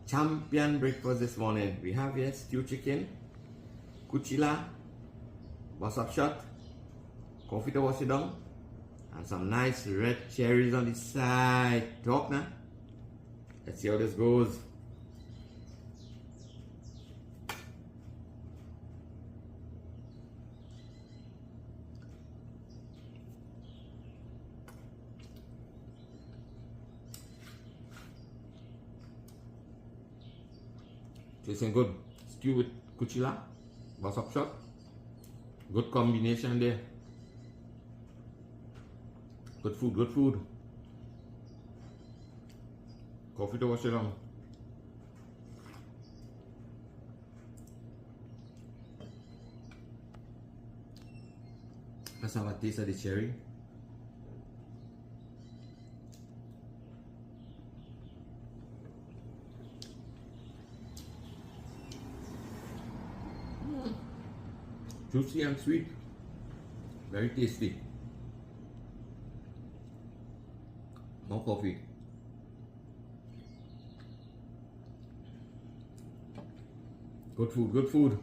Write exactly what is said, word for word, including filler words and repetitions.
Champion breakfast this morning. We have here stew chicken, kuchila, bosop shot, coffee to wash it down, and some nice red cherries on the side. Top, na? Let's see how this goes. Tasting good. Stew with kuchila, bosop shot. Good combination there. Good food, good food. Coffee to wash it down. Let's have a taste of the cherry. Mm. Juicy and sweet. Very tasty. More coffee. Good food, good food.